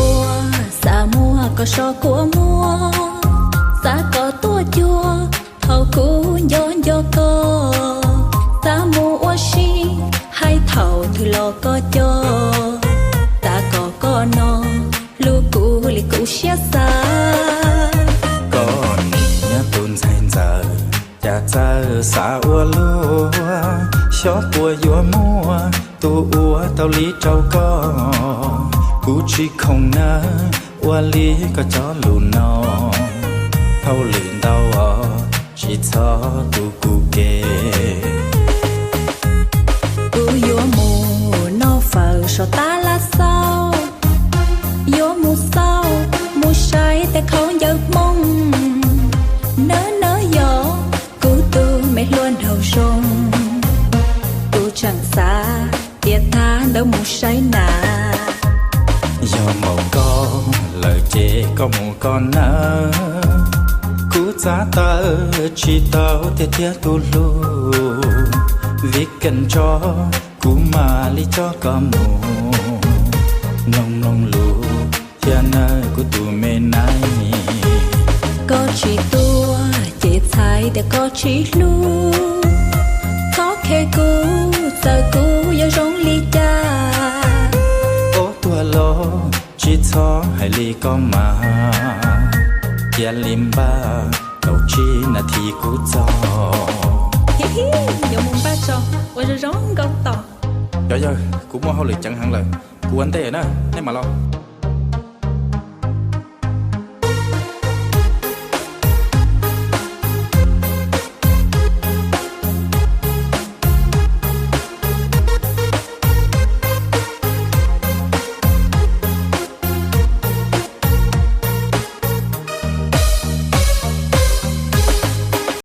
Ua xav muag koj so kua muag, xav kom tuaj cuag thaum kuv nco nco koj. Xav mus ua si hais thaum twg los koj coj, xav kom koj no hlub kuv li kuv siab xav. Koj niam tus ntxhais ntxawm, cas txawj xav ua luaj, xyov puas yuav muaj tus ua tau li rau koj. Kuv tsis khoom nawb, ua li koj cov lus no, hauj lwm ntau os, tsis txhob tu kuv kev. Kuv yuav mus noj fawm saum tab laj xauj, yuav mus xauj mus saib tej khaub ncaws Hmoob. Nawb nawb yog kuv tus me hluas nraug zoo, kuv tseem xav tias tag ntawd mus saib nas. Yog npaum koj lawm ces koj mus koj nawb, kuv txav tawm tsis tau tiag tiag tus hlub. Vim kawg ntsov kuv mam li coj koj mus, mloog mloog lus thiab nawb kuv tus me nab. Koj tsis tuaj ces txhais tias koj tsis hlub, txhob khe kuv txawm kuv yuav zoo li cas. Ov tuag los tsis txhob hais li koj mas, cia li npaj tau tsib nas this kuv txog. Yuav mus npaj tso, ua zoo zoo nkauj tos. Cov yawg, kuv muaj hauj lwm ceev heev lawm, kuv ua ntej na, nej mam los.